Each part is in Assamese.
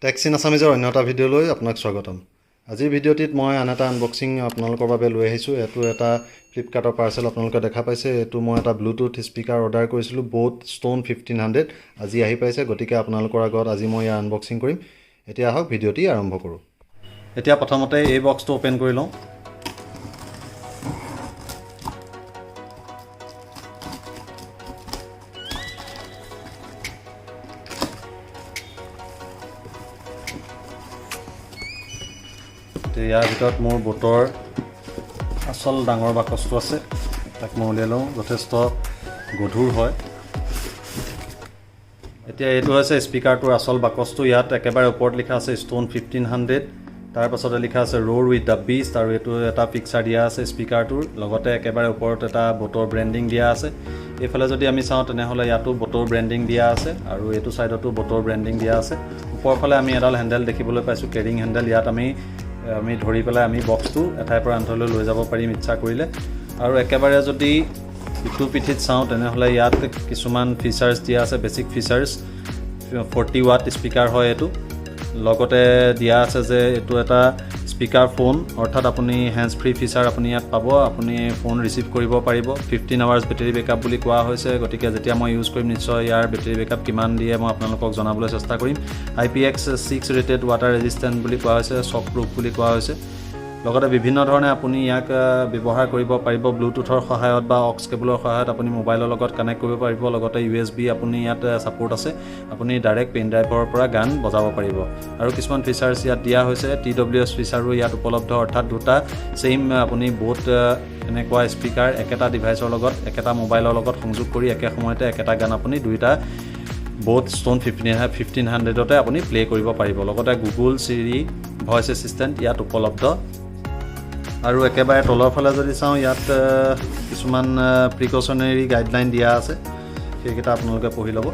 টেক্সিন আছামিজৰ অন্য এটা ভিডিঅ'লৈ আপোনাক স্বাগতম। আজিৰ ভিডিঅ'টিত মই আন এটা আনবক্সিং আপোনালোকৰ বাবে লৈ আহিছোঁ। এইটো এটা ফ্লিপকাৰ্টৰ পাৰ্চেল, আপোনালোকে দেখা পাইছে। এইটো মই এটা ব্লুটুথ স্পীকাৰ অৰ্ডাৰ কৰিছিলোঁ, বোট ষ্ট'ন 1500। আজি আহি পাইছে, গতিকে আপোনালোকৰ আগত আজি মই ইয়াৰ আনবক্সিং কৰিম। এতিয়া আহক, ভিডিঅ'টি আৰম্ভ কৰোঁ। এতিয়া প্ৰথমতে এই বক্সটো অ'পেন কৰি লওঁ। ইয়াৰ ভিতৰত মোৰ বোটৰ আচল ডাঙৰ বাকচটো আছে, তাক মই উলিয়াই লওঁ। যথেষ্ট গধুৰ হয়। এতিয়া এইটো হৈছে স্পীকাৰটোৰ আচল বাকচটো। ইয়াত একেবাৰে ওপৰত লিখা আছে ষ্ট'ন 1500, তাৰপাছতে লিখা আছে "ৰোৰ উইথ the beast" আৰু এইটো এটা পিকচাৰ দিয়া আছে স্পীকাৰটোৰ। লগতে একেবাৰে ওপৰত এটা বোটৰ ব্ৰেণ্ডিং দিয়া আছে। এইফালে যদি আমি চাওঁ, তেনেহ'লে ইয়াতো বোটৰ ব্ৰেণ্ডিং দিয়া আছে আৰু এইটো ছাইডতো বোটৰ ব্ৰেণ্ডিং দিয়া আছে। ওপৰৰ ফালে আমি এডাল হেণ্ডেল দেখিবলৈ পাইছোঁ, কেৰিং হেণ্ডেল। ইয়াত আমি আমি ধৰি পেলাই আমি বক্সটো এঠাইৰ পৰা আন ঠাইলৈ লৈ যাব পাৰিম ইচ্ছা কৰিলে। আৰু একেবাৰে যদি ইটো পিঠিত চাওঁ, তেনেহ'লে ইয়াত কিছুমান ফিচাৰ্ছ দিয়া আছে, বেছিক ফিচাৰ্ছ। 40 ৱাট স্পীকাৰ হয় এইটো। লগতে দিয়া আছে যে এইটো এটা স্পীকাৰ ফোন, অৰ্থাৎ আপুনি হেণ্ডছ ফ্ৰী ফিচাৰ আপুনি ইয়াত পাব, আপুনি ফোন ৰিচিভ কৰিব পাৰিব। 15 আৱাৰ্ছ বেটেৰী বেকআপ বুলি কোৱা হৈছে, গতিকে যেতিয়া মই ইউজ কৰিম, নিশ্চয় ইয়াৰ বেটেৰী বেকআপ কিমান দিয়ে মই আপোনালোকক জনাবলৈ চেষ্টা কৰিম। IPX6 rated, water resistant বুলি কোৱা হৈছে, শ্বক প্ৰুফ বুলি কোৱা হৈছে। লগতে বিভিন্ন ধৰণে আপুনি ইয়াক ব্যৱহাৰ কৰিব পাৰিব। ব্লুটুথৰ সহায়ত বা অক্স কেবুলৰ সহায়ত আপুনি মোবাইলৰ লগত কানেক্ট কৰিব পাৰিব। লগতে ইউএছবি আপুনি ইয়াত ছাপোৰ্ট আছে, আপুনি ডাইৰেক্ট পেন ড্ৰাইভৰ পৰা গান বজাব পাৰিব। আৰু কিছুমান ফিচাৰ্ছ ইয়াত দিয়া হৈছে। টিডব্লিউএছ ফিচাৰো ইয়াত উপলব্ধ, অৰ্থাৎ দুটা ছেইম আপুনি বোট এনেকুৱা স্পীকাৰ একেটা ডিভাইচৰ লগত, একেটা মোবাইলৰ লগত সংযোগ কৰি একে সময়তে একেটা গান আপুনি দুয়োটা বোট ষ্ট'ন 1500তে আপুনি প্লে' কৰিব পাৰিব। লগতে গুগল চিৰি, ভইচ এছিষ্টেণ্ট ইয়াত উপলব্ধ। আৰু একেবাৰে তলৰ ফালে যদি চাওঁ, ইয়াত কিছুমান প্ৰিকশ্যনেৰী গাইডলাইন দিয়া আছে, সেইকেইটা আপোনালোকে পঢ়ি ল'ব।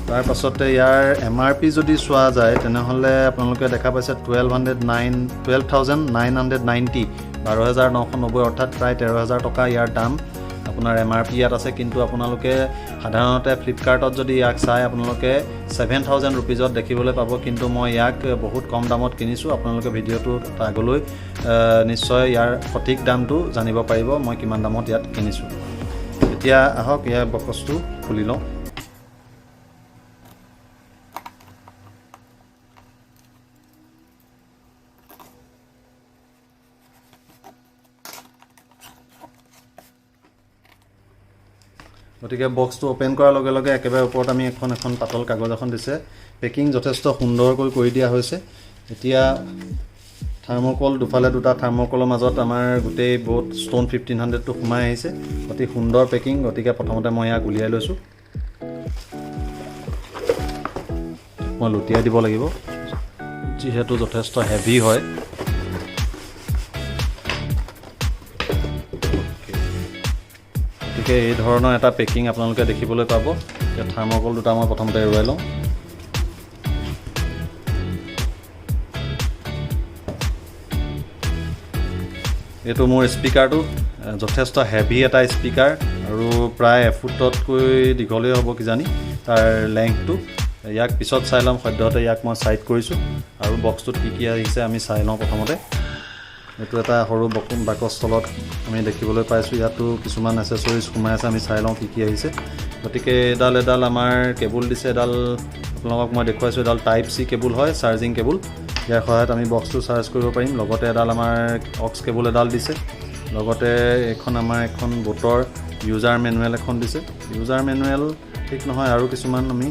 তাৰপাছতে ইয়াৰ এমআৰপি যদি চোৱা যায়, তেনেহ'লে আপোনালোকে দেখা পাইছে 1209, 12,990, 12,990, অৰ্থাৎ প্ৰায় 13,000 টকা ইয়াৰ দাম আপোনাৰ এমআৰপি ইয়াত আছে। কিন্তু আপোনালোকে সাধাৰণতে ফ্লিপকাৰ্টত যদি ইয়াক চাই, আপোনালোকে 7000 ৰুপিজত দেখিবলৈ পাব। কিন্তু মই ইয়াক বহুত কম দামত কিনিছোঁ। আপোনালোকে ভিডিঅ'টোত আগলৈ নিশ্চয় ইয়াৰ সঠিক দামটো জানিব পাৰিব, মই কিমান দামত ইয়াত কিনিছোঁ। এতিয়া আহক, ইয়াৰ বাকচটো খুলি লওঁ। গতিকে বক্সটো অ'পেন কৰাৰ লগে লগে একেবাৰে ওপৰত আমি এখন এখন পাতল কাগজ এখন দিছে। পেকিং যথেষ্ট সুন্দৰকৈ কৰি দিয়া হৈছে। এতিয়া থাৰ্মকল, দুফালে দুটা থাৰ্মকলৰ মাজত আমাৰ গোটেই বোট ষ্ট'ন 1500টো সোমাই আহিছে। অতি সুন্দৰ পেকিং। গতিকে প্ৰথমতে মই ইয়াক উলিয়াই লৈছোঁ। মই লুটিয়াই দিব লাগিব, যিহেতু যথেষ্ট হেভি হয়। গতিকে এই ধৰণৰ এটা পেকিং আপোনালোকে দেখিবলৈ পাব। এতিয়া থাৰ্মকল দুটা মই প্ৰথমতে এৰুৱাই লওঁ। এইটো মোৰ স্পীকাৰটো। যথেষ্ট হেভি এটা স্পীকাৰ আৰু প্ৰায় এফুটতকৈ দীঘলেই হ'ব কিজানি তাৰ লেংথটো। ইয়াক পিছত চাই ল'ম, সদ্যহতে ইয়াক মই ছাইড কৰিছোঁ আৰু বক্সটোত কি কি আহিছে আমি চাই লওঁ। প্ৰথমতে এইটো এটা সৰু বাকচ তলত আমি দেখিবলৈ পাইছোঁ। ইয়াতো কিছুমান এচেচৰিজ সোমাই আছে, আমি চাই লওঁ কি কি আহিছে। গতিকে এডাল এডাল আমাৰ কেবুল দিছে। এডাল আপোনালোকক মই দেখুৱাইছোঁ, এডাল টাইপ চি কেবুল হয়, চাৰ্জিং কেবুল। ইয়াৰ সহায়ত আমি বক্সটো চাৰ্জ কৰিব পাৰিম। লগতে এডাল আমাৰ অক্স কেবুল এডাল দিছে। লগতে এইখন আমাৰ এখন বোটৰ ইউজাৰ মেনুৱেল এখন দিছে। ইউজাৰ মেনুৱেল ঠিক নহয়, আৰু কিছুমান আমি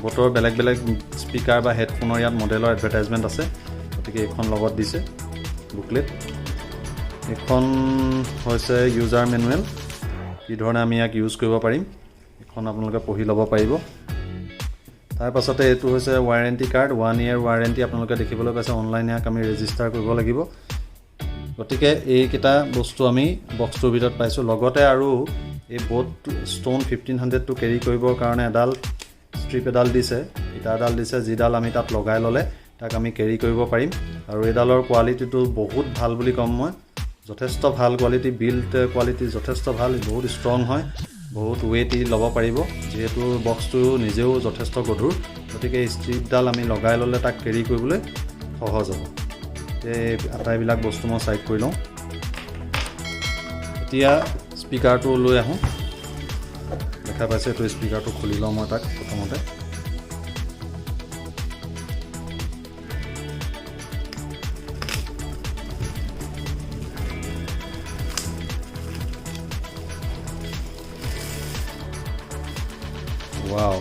বোটৰ বেলেগ বেলেগ স্পীকাৰ বা হেডফোনৰ ইয়াত মডেলৰ এডভাৰটাইজমেণ্ট আছে। গতিকে এইখন লগত দিছে বুকলেট। এইখন হৈছে ইউজাৰ মেনুৱেল, কি ধৰণে আমি ইয়াক ইউজ কৰিব পাৰিম, এইখন আপোনালোকে পঢ়ি ল'ব পাৰিব। তাৰপাছতে এইটো হৈছে warranty card, one year warranty আপোনালোকে দেখিবলৈ পাইছে। অনলাইন ইয়াক আমি ৰেজিষ্টাৰ কৰিব লাগিব। গতিকে এইকেইটা বস্তু আমি বক্সটোৰ ভিতৰত পাইছোঁ। লগতে আৰু এই বোট ষ্ট'ন 1500টো কেৰি কৰিবৰ কাৰণে এডাল ষ্ট্ৰিপ এডাল দিছে, ফিটা এডাল দিছে, যিডাল আমি তাত লগাই ল'লে তাক আমি কেৰি কৰিব পাৰিম। আৰু এইডালৰ কোৱালিটিটো বহুত ভাল বুলি ক'ম মই, যথেষ্ট ভাল কোৱালিটি, বিল্ড কোৱালিটি যথেষ্ট ভাল, বহুত ষ্ট্ৰং হয়। বহুত ৱেইট ই ল'ব পাৰিব, যিহেতু বক্সটো নিজেও যথেষ্ট গধুৰ। গতিকে এই ষ্ট্ৰিপডাল আমি লগাই ল'লে তাক কেৰি কৰিবলৈ সহজ হ'ব। এই আটাইবিলাক বস্তু মই ছাইড কৰি লওঁ। এতিয়া স্পীকাৰটো লৈ আহোঁ। দেখা পাইছে, এইটো স্পীকাৰটো খুলি লওঁ মই তাক প্ৰথমতে। ৱাও,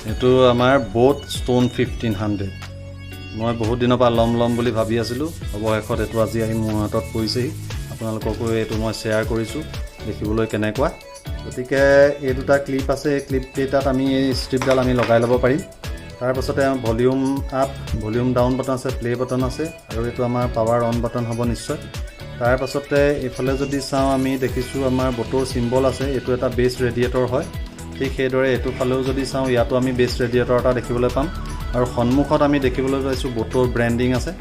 এইটো আমাৰ বোট ষ্ট'ন 1500। মই বহুত দিনৰ পৰা ল'ম ল'ম বুলি ভাবি আছিলোঁ, অৱশেষত এইটো আজি আহি মোৰ হাতত পৰিছেহি। আপোনালোককো এইটো মই শ্বেয়াৰ কৰিছোঁ দেখিবলৈ কেনেকুৱা। গতিকে এই দুটা ক্লিপ আছে, এই ক্লিপকেইটাত আমি এই ষ্ট্ৰিপডাল আমি লগাই ল'ব পাৰিম। তাৰপাছতে volume up, volume down button আছে, প্লে' বাটন আছে, আৰু এইটো আমাৰ পাৱাৰ অন বাটন হ'ব নিশ্চয়। তাৰপাছতে এইফালে যদি চাওঁ, আমি দেখিছোঁ আমাৰ ব'টৰ চিম্বল আছে, এইটো এটা বেছ ৰেডিয়েটৰ হয়। ঠিক সেইদৰে এইটো ফালেও যদি চাওঁ, ইয়াতো আমি বেছ ৰেডিয়েটৰ এটা দেখিবলৈ পাম। আৰু সন্মুখত আমি দেখিবলৈ পাইছোঁ ব'টৰ ব্ৰেণ্ডিং আছে।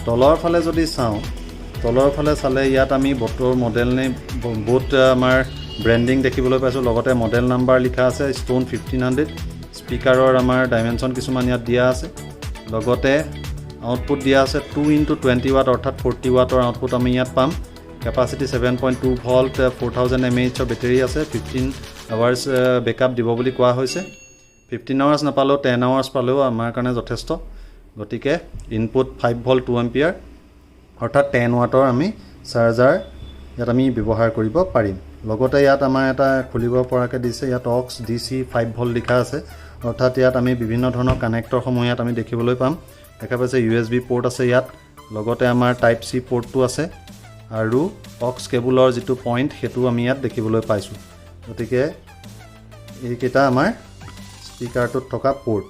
তলৰ ফালে যদি চাওঁ, তলৰ ফালে চালে ইয়াত আমি ব'টৰ মডেল নে ব'ট আমাৰ ব্ৰেণ্ডিং দেখিবলৈ পাইছোঁ, লগতে মডেল নাম্বাৰ লিখা আছে ষ্ট'ন 1500। স্পীকাৰৰ আমাৰ ডাইমেনশ্যন কিছুমান ইয়াত দিয়া আছে, লগতে আউটপুট দিয়া আছে 2 ইনটু 20 ৱাট, অৰ্থাৎ 40 ৱাটৰ আউটপুট আমি ইয়াত পাম। কেপাচিটি 7.2 ভল্ট, 4000 এমএইচৰ বেটেৰী আছে। 15 আৱাৰ্ছ বেকআপ দিব বুলি কোৱা হৈছে। 15 আৱাৰ্ছ নাপালেও 10 আৱাৰ্ছ পালেও আমাৰ কাৰণে যথেষ্ট। গতিকে ইনপুট 5 ভল্ট 2 এম্পিয়াৰ, অৰ্থাৎ 10 ৱাটৰ আমি চাৰ্জাৰ ইয়াত আমি ব্যৱহাৰ কৰিব পাৰিম। লগতে ইয়াত আমাৰ এটা খুলিব পৰাকৈ দিছে। ইয়াত অক্স ডিচি 5 ভল্ট লিখা আছে, অৰ্থাৎ ইয়াত আমি বিভিন্ন ধৰণৰ কানেক্টৰসমূহ ইয়াত আমি দেখিবলৈ পাম। দেখা পাইছে, ইউএছবি প'ৰ্ট আছে ইয়াত, লগতে আমাৰ টাইপ চি প'ৰ্টটো আছে আৰু অক্স কেবুলৰ যিটো পইণ্ট, সেইটো আমি ইয়াত দেখিবলৈ পাইছোঁ। গতিকে এইকেইটা আমাৰ স্পীকাৰটোত থকা প'ৰ্ট।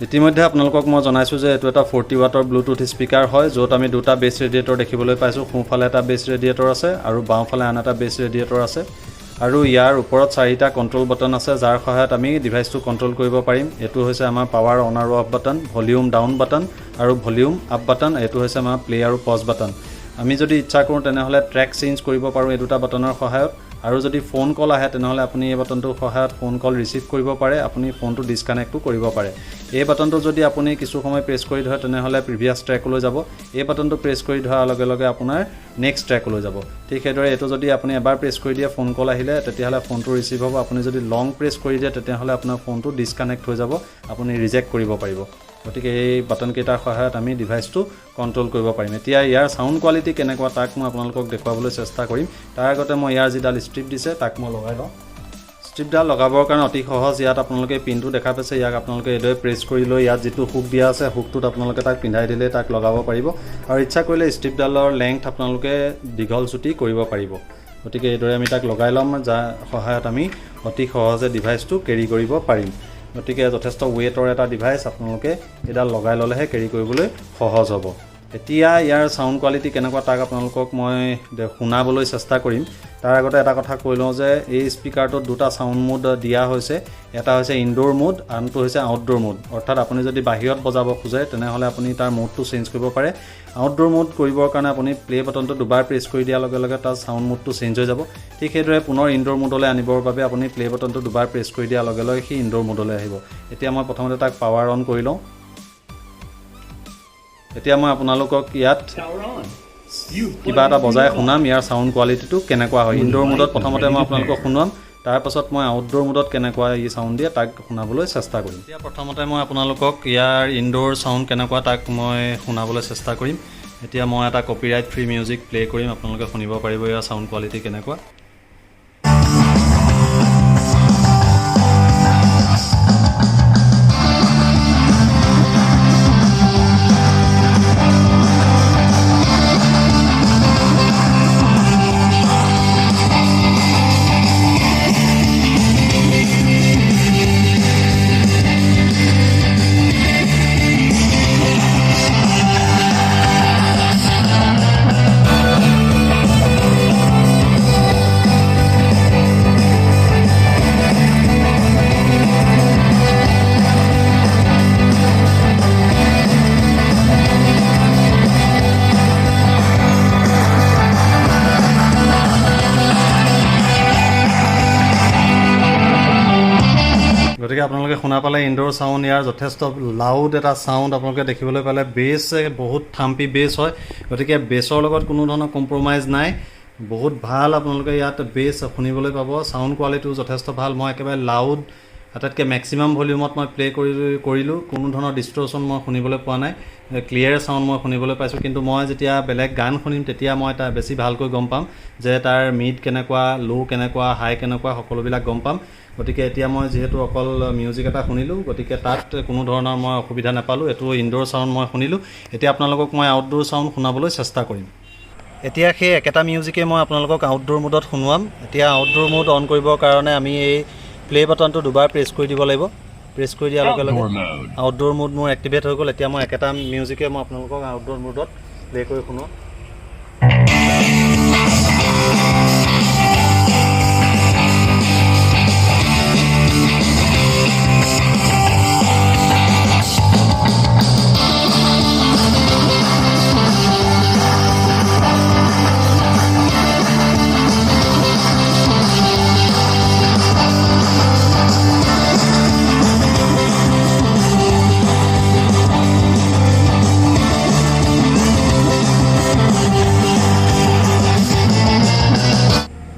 ইতিমধ্যে আপোনালোকক মই জনাইছোঁ যে এইটো এটা 40 ৱাটৰ ব্লুটুথ স্পীকাৰ হয়, য'ত আমি দুটা বেছ ৰেডিয়েটৰ দেখিবলৈ পাইছোঁ। সোঁফালে এটা বেছ ৰেডিয়েটৰ আছে আৰু বাওঁফালে আন এটা বেছ ৰেডিয়েটৰ আছে। আৰু ইয়াৰ ওপৰত চাৰিটা কণ্ট্ৰল বাটন আছে, যাৰ সহায়ত আমি ডিভাইচটো কণ্ট্ৰল কৰিব পাৰিম। এইটো হৈছে আমাৰ পাৱাৰ অন আৰু of button, volume down button আৰু ভলিউম আপ বাটন। এইটো হৈছে আমাৰ প্লে আৰু পজ বাটন। আমি যদি ইচ্ছা কৰোঁ, তেনেহ'লে ট্ৰেক চেঞ্জ কৰিব পাৰোঁ এই দুটা বাটনৰ সহায়ত। আৰু যদি ফোন কল আহে, তেনেহ'লে আপুনি এই বাটনটোৰ সহায়ত ফোন কল ৰিচিভ কৰিব পাৰে, আপুনি ফোনটো ডিছকানেক্টো কৰিব পাৰে। এই বাটনটো যদি আপুনি কিছু সময় প্ৰেছ কৰি ধৰে, তেনেহ'লে প্ৰিভিয়াছ ট্ৰেকলৈ যাব। এই বাটনটো প্ৰেছ কৰি ধৰাৰ লগে লগে আপোনাৰ নেক্সট ট্ৰেকলৈ যাব। ঠিক সেইদৰে এইটো যদি আপুনি এবাৰ প্ৰেছ কৰি দিয়ে, ফোন কল আহিলে তেতিয়াহ'লে ফোনটো ৰিচিভ হ'ব। আপুনি যদি লং প্ৰেছ কৰি দিয়ে, তেতিয়াহ'লে আপোনাৰ ফোনটো ডিছকানেক্ট হৈ যাব, আপুনি ৰিজেক্ট কৰিব পাৰিব। গতিকে এই বাটনকেইটাৰ সহায়ত আমি ডিভাইচটো কণ্ট্ৰল কৰিব পাৰিম। এতিয়া ইয়াৰ চাউণ্ড কোৱালিটি কেনেকুৱা, তাক মই আপোনালোকক দেখুৱাবলৈ চেষ্টা কৰিম। তাৰ আগতে মই ইয়াৰ যিডাল ষ্ট্ৰিপ দিছে, তাক মই লগাই লওঁ। ষ্ট্ৰিপডাল লগাবৰ কাৰণে অতি সহজ। ইয়াত আপোনালোকে পিনটো দেখা পাইছে। ইয়াক আপোনালোকে এইদৰে প্ৰেছ কৰি লৈ ইয়াত যিটো হুক দিয়া আছে, হুকটোত আপোনালোকে তাক পিন্ধাই দিলে তাক লগাব পাৰিব। আৰু ইচ্ছা কৰিলে ষ্ট্ৰিপডালৰ লেংথ আপোনালোকে দীঘল চুটি কৰিব পাৰিব। গতিকে এইদৰে আমি তাক লগাই ল'ম, যাৰ সহায়ত আমি অতি সহজে ডিভাইচটো কেৰি কৰিব পাৰিম। গতিকে যথেষ্ট ৱেইটৰ এটা ডিভাইচ, আপোনালোকে এইডাল লগাই ল'লেহে কেৰি কৰিবলৈ সহজ হ'ব। এতিয়া ইয়াৰ চাউণ্ড কোৱালিটি কেনেকুৱা, তাক আপোনালোকক মই শুনাবলৈ চেষ্টা কৰিম। তাৰ আগতে এটা কথা কৈ লওঁ যে এই স্পীকাৰটোত দুটা চাউণ্ড মোড দিয়া হৈছে। এটা হৈছে ইনড'ৰ মোড, আনটো হৈছে আউটড'ৰ মোড। অৰ্থাৎ আপুনি যদি বাহিৰত বজাব খোজে, তেনেহ'লে আপুনি তাৰ মোডটো চেঞ্জ কৰিব পাৰে। আউটড'ৰ মোড কৰিবৰ কাৰণে আপুনি প্লে' বাটনটো দুবাৰ প্ৰেছ কৰি দিয়াৰ লগে লগে তাৰ চাউণ্ড মোডটো চেঞ্জ হৈ যাব। ঠিক সেইদৰে পুনৰ ইনড'ৰ মোডলৈ আনিবৰ বাবে আপুনি প্লে' বাটনটো দুবাৰ প্ৰেছ কৰি দিয়াৰ লগে লগে সি ইনড'ৰ মোডলৈ আহিব। এতিয়া মই প্ৰথমতে তাক পাৱাৰ অন কৰি লওঁ। এতিয়া মই আপোনালোকক ইয়াত Power on. You've কিবা এটা বজাই শুনাম, ইয়াৰ চাউণ্ড কোৱালিটিটো কেনেকুৱা হয়। ইনড'ৰ মোডত প্ৰথমতে মই আপোনালোকক শুনাম, তাৰপাছত মই আউটড'ৰ মোডত কেনেকুৱা ই চাউণ্ড দিয়ে, তাক শুনাবলৈ চেষ্টা কৰিম। এতিয়া প্ৰথমতে মই আপোনালোকক ইয়াৰ ইনড'ৰ চাউণ্ড কেনেকুৱা, তাক মই শুনাবলৈ চেষ্টা কৰিম। এতিয়া মই এটা কপিৰাইট ফ্ৰী মিউজিক প্লে' কৰিম, আপোনালোকে শুনিব পাৰিব ইয়াৰ চাউণ্ড কোৱালিটি কেনেকুৱা। গতিকে আপোনালোকে শুনা পালে ইনড'ৰ চাউণ্ড, ইয়াৰ যথেষ্ট লাউড এটা চাউণ্ড আপোনালোকে দেখিবলৈ পালে। বেছ বহুত থাম্পি বেছ হয়, গতিকে বেছৰ লগত কোনো ধৰণৰ কম্প্ৰমাইজ নাই। বহুত ভাল আপোনালোকে ইয়াত বেছ শুনিবলৈ পাব। চাউণ্ড কোৱালিটিও যথেষ্ট ভাল। মই একেবাৰে লাউড, আটাইতকৈ মেক্সিমাম ভলিউমত মই প্লে' কৰিলোঁ। কোনো ধৰণৰ ডিষ্টৰশ্যন মই শুনিবলৈ পোৱা নাই, ক্লিয়াৰ চাউণ্ড মই শুনিবলৈ পাইছোঁ। কিন্তু মই যেতিয়া বেলেগ গান শুনিম, তেতিয়া মই তাৰ বেছি ভালকৈ গম পাম যে তাৰ মিড কেনেকুৱা, ল' কেনেকুৱা, হাই কেনেকুৱা, সকলোবিলাক গম পাম। গতিকে এতিয়া মই যিহেতু অকল মিউজিক এটা শুনিলোঁ, গতিকে তাত কোনো ধৰণৰ মই অসুবিধা নাপালোঁ। এইটো ইনড'ৰ চাউণ্ড মই শুনিলোঁ। এতিয়া আপোনালোকক মই আউটড'ৰ চাউণ্ড শুনাবলৈ চেষ্টা কৰিম। এতিয়া সেই একেটা মিউজিকে মই আপোনালোকক আউটড'ৰ মোডত শুনোৱাম। এতিয়া আউটড'ৰ মোড অন কৰিবৰ কাৰণে আমি এই প্লে' বাটনটো দুবাৰ প্ৰেছ কৰি দিব লাগিব। প্ৰেছ কৰি দিয়াৰ লগে লগে Outdoor mode. Outdoor mode মোৰ এক্টিভেট হৈ গ'ল। এতিয়া মই একেটা মিউজিকে মই আপোনালোকক আউটড'ৰ মোডত প্লে' কৰি শুনোৱাম।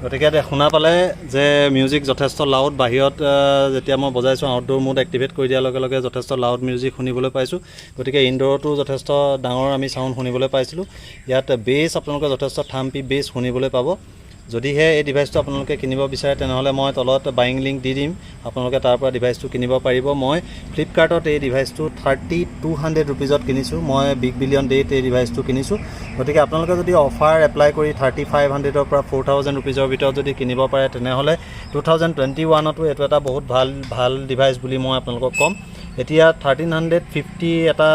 গতিকে শুনা পালে যে মিউজিক যথেষ্ট লাউড। বাহিৰত যেতিয়া মই বজাইছোঁ, আউটড'ৰ মোড এক্টিভেট কৰি দিয়াৰ লগে লগে যথেষ্ট লাউড মিউজিক শুনিবলৈ পাইছোঁ। গতিকে ইনড'ৰতো যথেষ্ট ডাঙৰ আমি চাউণ্ড শুনিবলৈ পাইছিলোঁ। ইয়াত বেছ আপোনালোকে যথেষ্ট থাম্পি বেছ শুনিবলৈ পাব। যদিহে এই ডিভাইচটো আপোনালোকে কিনিব বিচাৰে, তেনেহ'লে মই তলত বাইং লিংক দি দিম, আপোনালোকে তাৰ পৰা ডিভাইচটো কিনিব পাৰিব। মই ফ্লিপকাৰ্টত এই ডিভাইচটো 3200 ৰুপিজত কিনিছোঁ। মই বিগ বিলিয়ন ডে'ত এই ডিভাইচটো কিনিছোঁ। গতিকে আপোনালোকে যদি অফাৰ এপ্লাই কৰি 3500ৰ পৰা 4000 ৰুপিজৰ ভিতৰত যদি কিনিব পাৰে, তেনেহ'লে 2021তো এইটো এটা বহুত ভাল ভাল ডিভাইচ বুলি মই আপোনালোকক ক'ম। এতিয়া 1350 এটা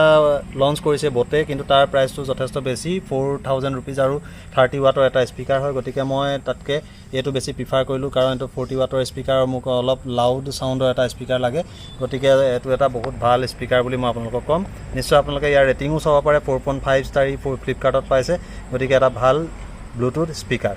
লঞ্চ কৰিছে বটে, কিন্তু তাৰ প্ৰাইচটো যথেষ্ট বেছি, 4000 ৰুপিজ আৰু 30 ৱাটৰ এটা স্পীকাৰ হয়। গতিকে মই তাতকৈ এইটো বেছি প্ৰিফাৰ কৰিলোঁ, কাৰণ এইটো 40 ৱাটৰ স্পীকাৰ, মোক অলপ লাউড চাউণ্ডৰ এটা স্পীকাৰ লাগে। গতিকে এইটো এটা বহুত ভাল স্পীকাৰ বুলি মই আপোনালোকক ক'ম। নিশ্চয় আপোনালোকে ইয়াৰ ৰেটিঙো চাব পাৰে, 4.5 ষ্টাৰ ই ফ্লিপকাৰ্টত পাইছে। গতিকে এটা ভাল ব্লুটুথ স্পীকাৰ।